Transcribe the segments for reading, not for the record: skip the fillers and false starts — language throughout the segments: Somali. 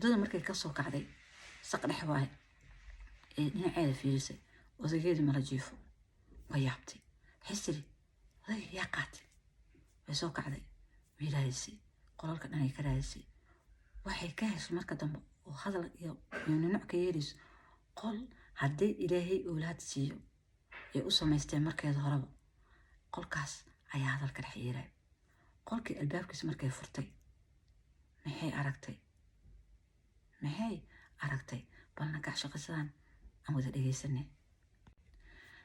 Hurdada markay kasoo kacday, saq dhex waaye, ee dhinaceeda fiirisay, odaygeedii mala jiifo. Way yaabtay. Waxay tiri, "Odayga yaa qaatay?" Way soo kacday, way raadisay, qolalka dhan ay ka raadisay. Waxay ka heshay marka dambe oo hadal iyo nunuc ka yeerayso qol haddii Ilaahay owlaad siiyo ay u samaysteen markeeda horeba. Qolkaas ayaa hadalka dhex yeeraya. Qolkii albaabkiisa markay furtay, maxay aragtay? Maxay aragtay? Balna kacsho qisadan aan wada dhegeysanay.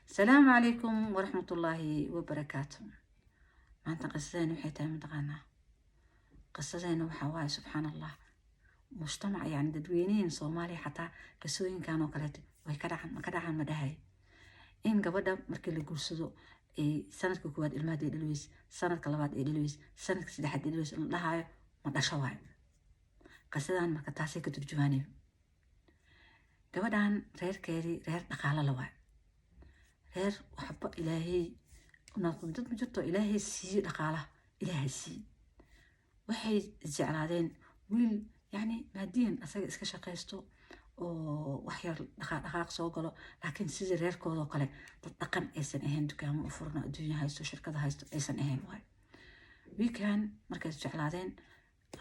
Asalaamu calaykum waraxmatullaahi wabarakaatu. Maanta qisadeena waxay tahay, mataqaanaa, qisadeena waxaa waaye, subxaan Allah, mujtamac, yani dadweynihiin Soomaaliya xataa qisooyinkan oo kaleeto way ka dhacan. Ma ka dhacan? Ma dhahay in gabadha markii la guursado ay sanadka koowaad ilmaha ay dhaliweys, sanadka labaad ay dhaliweys, sanadka saddexaad ay dhaliweys, la dhahaayo ma dhasho waayo? Qisadan marka taasay ka turjumaanayo. Gabadhan reerkeedii reer dhaqaalo la waayo, reer waxba Ilaahay dad ma jirto, Ilaahay siiye dhaqaalaha, Ilaahay siiye. Waxay isjeclaadeen wiil, yacni maadiyan asaga iska shaqaysto oo wax yar dhaqaaq soo galo, laakiin sidii reerkoodoo kale dad dhaqan aysan ahayn, dukaamo u furno, adduunya haysto, shirkada haysto aysan ahayn waayo. Wiilkan markay isjeclaadeen,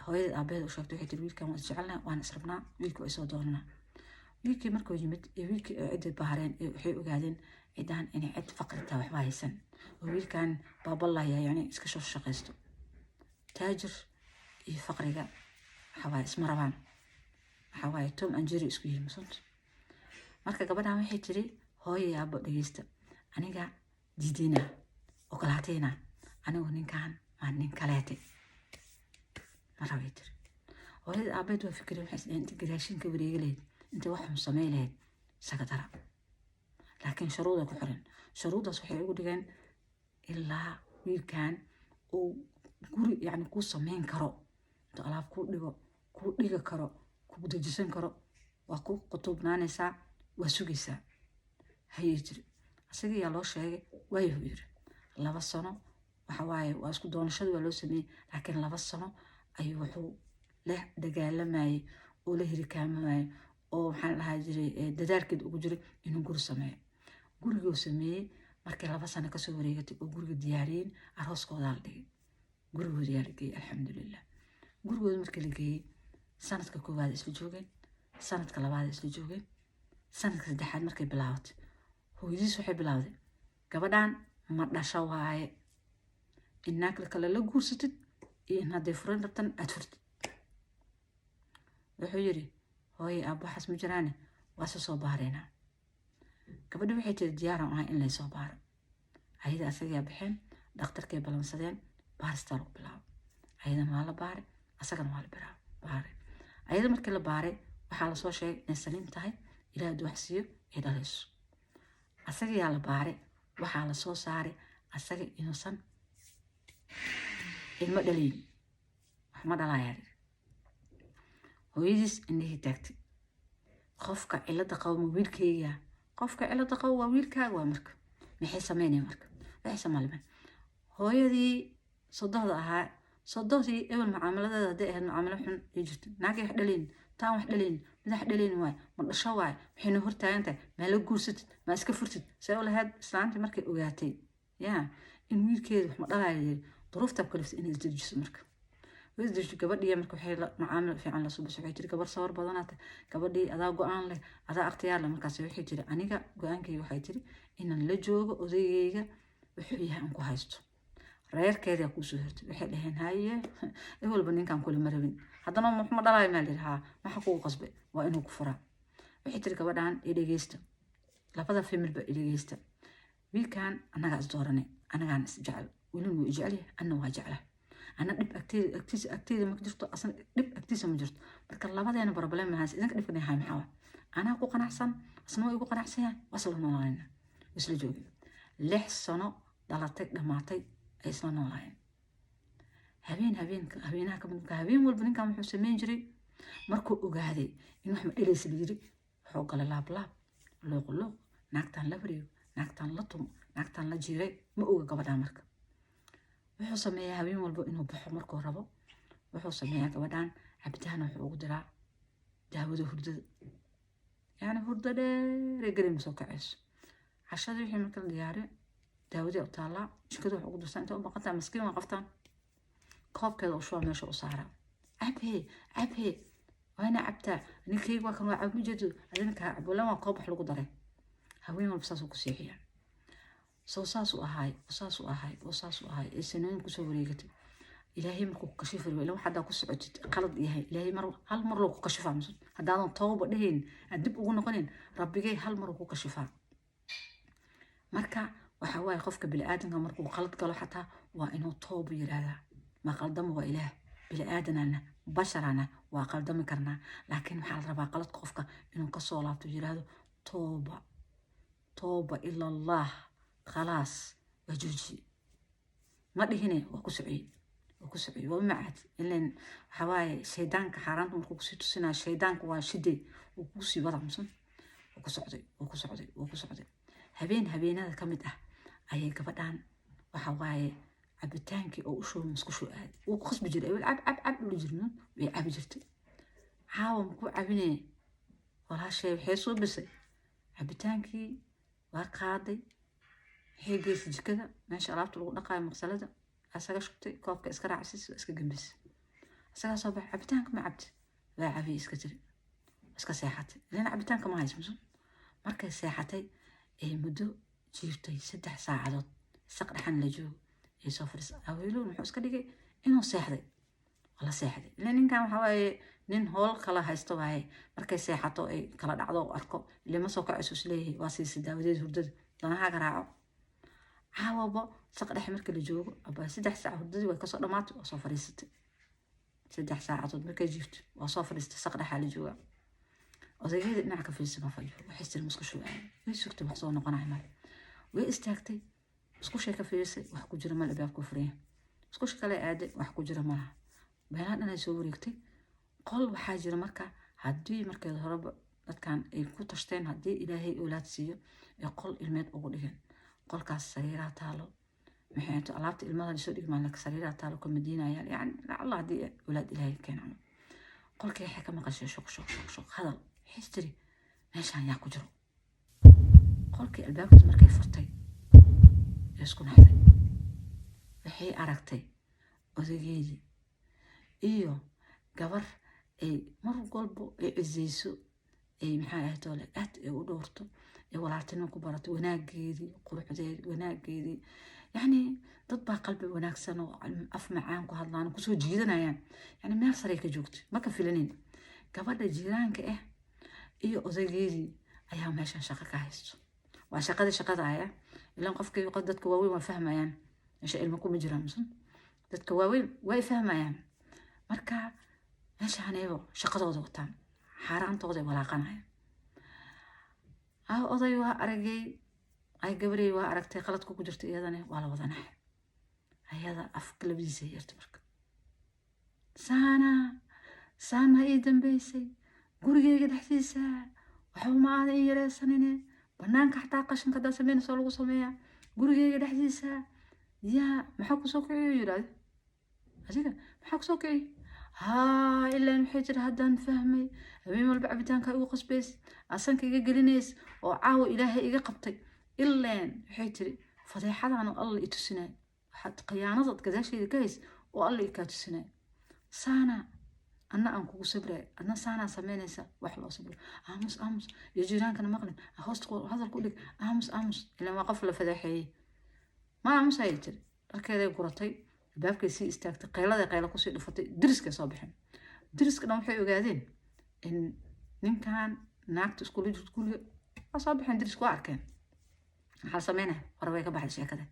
hooyada aabaheed u sheegtay. Waxay tiri, "Wiilkan waan isjecelnaa, waan israbnaa, wiilka waa isoo doonanaa." Wiilkii markuu yimid ee wiilkii ay cidda bahareen, ee waxay ogaadeen ciddaan inay cid faqri tahay, waxba haysan, oo wiilkan baabalaya, yani iska soo shaqaysto. Taajir iyo faqriga waxa waaye isma rabaan, waxa waaye Tom and Jerry isku yihiin masunt. Marka gabadhan waxay tiri, "Hooyo, aabo, dhegeysta, aniga diidina ogolaatayna, anigu ninkan waa nin kaleete ma rabay," tiri. Hooyada aabeed waa fikireen. Waxay isdhaheen, inta gadaashinka wareegi lahayd, inta wax xun samey lahayd, isaga dara. Laakiin shuruuday ku xiran. Shuruuddaas waxay ugu dhigeen ilaa wiilkan uu guri, yacni, kuu sameyn karo, intuu alaab kuu dhigo, kuu dhigi karo, kuu dejisan karo, waa ku qutuubnaanaysaa, waa sugaysaa. Hayay tiri. Asaga yaa loo sheegay, waayuu yiri. 2 sano waxa waaye waa isku doonashada waa loo sameeyey, laakiin 2 sano ayuu wuxuu la dagaalamayay oo la hirikaamayay oo, maxaan dhahaa jiray, dadaalkeed ugu jiray inuu guri sameeyo. Guriguu sameeyey. Markii 2 sano kasoo wareegatay oo guriga diyaariyeen, arooskoodaa la dhigay, gurigooda yaa la geeyey, alxamdulilah. Gurigooda markii la geeyey, sanadka koowaad isla joogeen, sanadka labaad isla joogeen. Sanadka saddexaad markay bilaabatay, hooyadiis waxay bilowday, "Gabadhan ma dhasho waaye, in naag kale la guursatid iyo in hadday furan rabtan aad furtid." Wuxuu yiri, "Hooye, aabbo, waxaas ma jiraane, waa se soo baareynaa." Gabadhi waxay tiri, "Diyaaran ahay in laysoo baaro." Ayada asagaa baxeen, dhakhtarkay ballansadeen, baaristaa lagu bilaabo. Ayadana waa la baaray, asagana waa la baaray. Ayada markii la baaray, waxaa lasoo sheegay inay saliim tahay, Ilaah hadduu wax siiyo ay dhalayso. Asagayaa la baaray, waxaa lasoo saaray asaga inuusan ilmo dhalayn, wax ma dhalayaa. Hooyadiis indhihii taagtay. "Qofka cilada qabo ma wiilkayga? Qofka cilada qabo waa wiilkaaga." Waa marka maxay sameynaya? Marka waxay samaalmeen hooyadii sodohda ahaa. Sodohdii ebel mucaamaladeeda hadday ahayd mucaamalo xun ay jirto, naagay wax dhalayn, taan wax dhalayn, mid wax dhalayn waay, ma dhasho waay, maxayna hortaagan tahay? Maa la guursatid? Maa iska furtid? See u lahayd? Islaantii markay ogaatay yaa in wiilkeeda wax ma dhalayo yiri, duruuftaa ku kaliftay inay isdejiso. Marka way isdejiso gabadhii. Marka waxay macaamil fiican la suubisay. Waxay tiri, "Gabar sawir badanaata gabadhii, adaa go-aan leh, adaa akhtiyaar leh." Markaas waxay tiri, "Aniga go-aankayga," waxay tiri, "inaan la joogo odaygayga, wuxuu yahay aan ku haysto." Reerkeedaa kuusoo hirtay. Waxay dhaheen, "Haye, walba ninkan kule ma rabin, haddana ma dhalayo." Maa lihi, "Haa, maxaa kugu qasbay? Waa inuu ku furaa." Waxay tiri gabadhan, "I dhegeysta, labada family-ba i dhegeysta. Wiilkan annagaa is dooranay, annagaan is jecel, welina wuu i jecel yahay, anna waa jecla. Anna dhib agteeda agtiisa agteeda ma jirto, asna dhib agtiisa ma jirto. Marka labadeena problem mahaas. Idinka dhibka dhahay maxaa waay? Anaa ku qanacsan, asna waa igu qanacsan yahay, waa isla noolaanayna." Waa isla joogeen 6 sano, dhalatay, dhamaatay, ay isla noolaayeen. Habeen habeen habeenaha kamid marka, habeen walba ninkan wuxuu sameyn jiray, markuu ogaaday in wax ma dhelaysa la yiri, wuxuu galay laablaab, luuq luuq, naagtan la wareego, naagtan la tumo, naagtan la jiiray. Ma oga gabadhaa. Marka wuxuu sameeyaa habeen walba inuu baxo markuu rabo. Wuxuu sameeyaa, gabadhan cabitaan wuxuu ugu diraa. Daawada hurdada, yacni hurdo dheeree gelin, ma soo kacayso. Cashadii wixii marka la diyaariyo, daawadii u taallaa, jikada wax ugu dursan, intay u baqantaa. Maskiin waa qabtaan, koobkeeda u shubaa, meesha u saaraa. Cabhee, cabhee, waana cabtaa. Ninkayga waa kan, waa cab, ma jeedo adina kaa cab walan, waa koob wax lagu daray. Haween walba saasuu ku seexiyaa. Soo saasuu ahaay oo saasuu ahaay oo saasuu ahaay ee sanooyin kusoo wareegatay. Ilaahay markuu ku kashifi rabo, ila wax haddaa ku socotid qalad yahay, Ilaahay mar hal mar loo ku kashifaa mise haddaadan tooba dhahayn, aad dib ugu noqonayn Rabbigay, hal mar uu ku kashifaa. Marka waxa waaye, qofka bini'aadamka markuu qalad galo xataa waa inuu tooba yiraahdaa. Ma qaldamo, waa Ilaah. Bini'aadanana, basharana, waa qaldami karnaa, laakiin waxaa la rabaa qaladka qofka inuu kasoo laabto, yiraahdo tooba, tooba ila Allah, khalaas, waa joojiye. Ma dhihine, waa ku sociye, waa ku sociye, waa u macaad. Ilan waxaa waaye, shaydaanka xaaraanta markuu kusii tusinaya, shaydaanka waa shide, wuu kusii wada musan. Wuu ku socday, wuu ku socday, wuu ku socday. Habeen habeenada ka mid ah ayay gabadhan, waxa waaye, cabitaankii oo u shubay musqushu aaday. Wuu ku khasbi jiray awel, cab, cab, cab dhuli jirno, way cabi jirtay. Caawa makuu cabinee walaashay? Waxay soo bisay cabitaankii, waa qaaday, waxay geysay jikada, meesha alaabta lagu dhaqaayo, maqsalada asaga shubtay, koobka iska raacsiis, waa iska gambisay. Asagaa soo baxay. Cabitaanka ma cabti? Waa cabiye, iska tiri, iska seexatay. Ilan cabitaanka ma hays musun. Markay seexatay ee muddo jiiftay, 3 saacadood, saq dhexan la joogo, ee soo fadhiis. Aweelow muxuu iska dhigay? Inuu seexday, waa la seexday. Ilan ninkan waxaa waaye nin hool kala haysto waaye. Markay seexato ay kala dhacdo oo arko, ile ma soo kacayso, isleeyahay waa siisay daawadeed hurdada, danahaaga raaco. Caawaba saq dhexe marka la joogo, aba 3 saac, hurdadii way kasoo dhamaatay, waa soo fadhiisatay. 3 saacadood markay jiifto, waa soo fadhiistay, saq dhexaa la joogaa. Odaygeeda dhinaca ka fadhiistay, ma fadhiyo. Waxay tiri musqushu aaday. Way sugtay, wax soo noqonaya male. Way istaagtay, musqushay ka fiirisay, wax ku jira male, albaabku furaya. Musqusha kale aaday, wax ku jira malaha. Meelaha dhan ay soo wareegtay. Qol waxaa jira marka, haddii markeeda horeba dadkan ay ku tashteen, haddii Ilaahay awlaad siiyo, ee qol ilmeed ugu dhigeen. Qolkaas sariiraha taalo, maxay ahayd, alaabta ilmaha lasoo dhigi maan, sariiraha taalo, ka madiinayaan, yani lacalla haddii awlaad Ilaahay keenan. Qolkii waxay ka maqashay shuq shuq shuq shuq, hadal. Waxay tiri, meeshaan yaa ku jiro? Qolkii albaabkiis markay furtay ee isku naxday, waxay aragtay odageedii iyo gabar ay mar walbo ay ciseyso, ay maxaa ahayd ole, aad ay u dhowrto, ay walaaltinimo ku barato, wanaageedii, quruxdeedii, wanaageedii. Yacni dad baa qalbi wanaagsan oo af macaan ku hadlaan kusoo jiidanayaan, yani meel saray ka joogto, ma ka filanayn. Gabadha jiiraanka ah iyo odaygeedii ayaa meeshan shaqo ka haysto. Waa shaqadii shaqada aya. Ilan qofkii dadka waaweyn waa fahmayaan, meesha ilmo kuma jiraan musan, dadka waaweyn way fahmayaan. Marka meeshaanaybo shaqadooda wataan, xaaraantooday walaaqanayaan. Oday waa aragay, ay gabarey waa aragtay qaladka ku jirta, iyadana waa la wada naxay. Ayada afka labadiisa yeerta marka, saana saana ii dambeysay gurigeyga dhexdiisa, waxba ma aadan ii yareysanine. Banaanka xataa qashinka haddaa sameynayso lagu sameeyaa, gurigeyga dhexdiisa yaa maxaa kusoo kiciyo? Yidhahde, adiga maxaa kusoo kiciy? Haa, ilaan waxay tiri, haddaan fahmay, habeen walba cabitaanka igu qasbays, asanka iga gelinays, oo caawa Ilaahay iga qabtay. Ilaan waxay tiri, fadeexadan oo Alla i tusinay, waxaad khiyaanadaad gadaasheeda ka hays oo Alla i kaa tusinay, saana anna aan kugu sabray, adna saanaa sameynaysa. Wax loo sabro, aamus, aamus, iyo jiiraankana maqlin, hoosta hadal ku dhig, aamus, aamus. Ilaan waa qof la fadeexeeyey. Ma aamus, ayay tiri. Dharkeeday guratay, albaabkay sii istaagtay, qayladay qayla kusii dhufatay. Deriskay soo baxeen. Deriska dhan waxay ogaadeen in ninkan naagta iskula jirto guriga. Waa soo baxeen deriska, waa arkeen. Maxaa la sameynaya? Hore way ka baxday sheekada.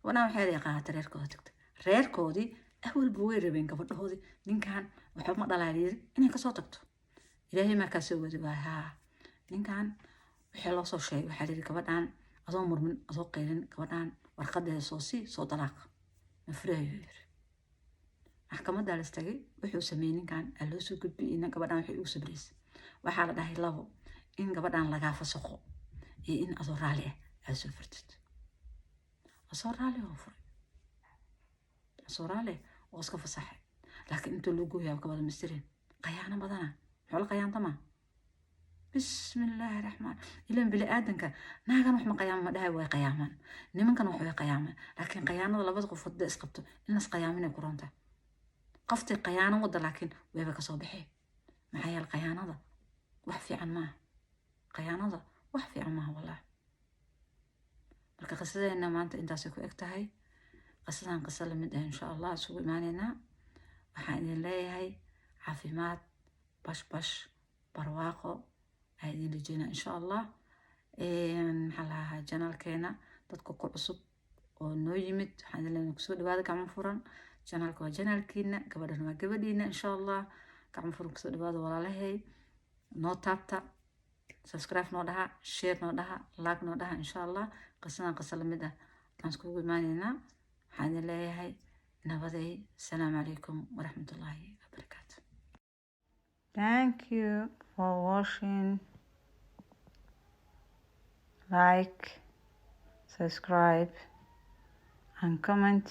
Gabadhan waxay qaadatay reerkooda, tagtay reerkoodii. Awalba way rabeen gabadhahoodii, ninkan waxba ma dhalaa yiri, inay kasoo tagto. Ilaahay maa kaa soo wadi waay. Haa, ninkan waxaa loo soo sheegay, waxaa layidhi, gabadhan adoo murmin, adoo qaylin, gabadhan warqadeeda soo sii, soo dalaaq. Ma furayo, yiri. Maxkamaddaa la istagay. Wuxuu sameeyey ninkan aa loo soo gudbiyey. Ina gabadhan waxay ugu sabraysay, waxaa la dhahay labo: in gabadhan lagaa fasaqo iyo in adoo raalli ah aad soo furtid. Asoo raalli oo furay, asoo raalli oo iska fasaxay. Laakiin inta loo gooyaa gabadha mistirin, qayaano badana. Muxuu la qayaantamaa? Bismillaahi raxmaan. Ilan bili aadanka naagan wax ma qayaama ma dhahay, way qayaamaan. Nimankan wax way qayaamaan, laakiin qayaanada labada qofood da isqabto in las qayaaminay ku roontahay. Qoftii qayaano wada laakiin wayba kasoo baxee. Maxaa yeele, qayaanada wax fiican maaha, qayaanada wax fiican maaha, wallahi. Marka qisadeena maanta intaasay ku eg tahay. Qisadan qiso lamid ah, insha Allah, isugu imaaneynaa. Waxaan idin leeyahay caafimaad, bash bash, barwaaqo ayaan idin rajeynaa, insha Allah. Maxaa lahaa, channelkeena dadka ku cusub oo noo yimid, waxaan idin leenahay kusoo dhawaada gacmo furan. Channelka waa channelkiina, gabadhan waa gabadhiina, insha Allah. Gacmo furan kusoo dhawaada, walaalahay. Noo taabta subscribe, noo dhaha share, noo dhaha like, noo dhaha. Insha Allah, qisadan qiso lamid ah aan iskugu imaaneynaa. Waxaan idin leeyahay nabaday. Asalaamu calaykum waraxmatullaahi wabarakaatu. Thank you for watching. Like, subscribe, and comment.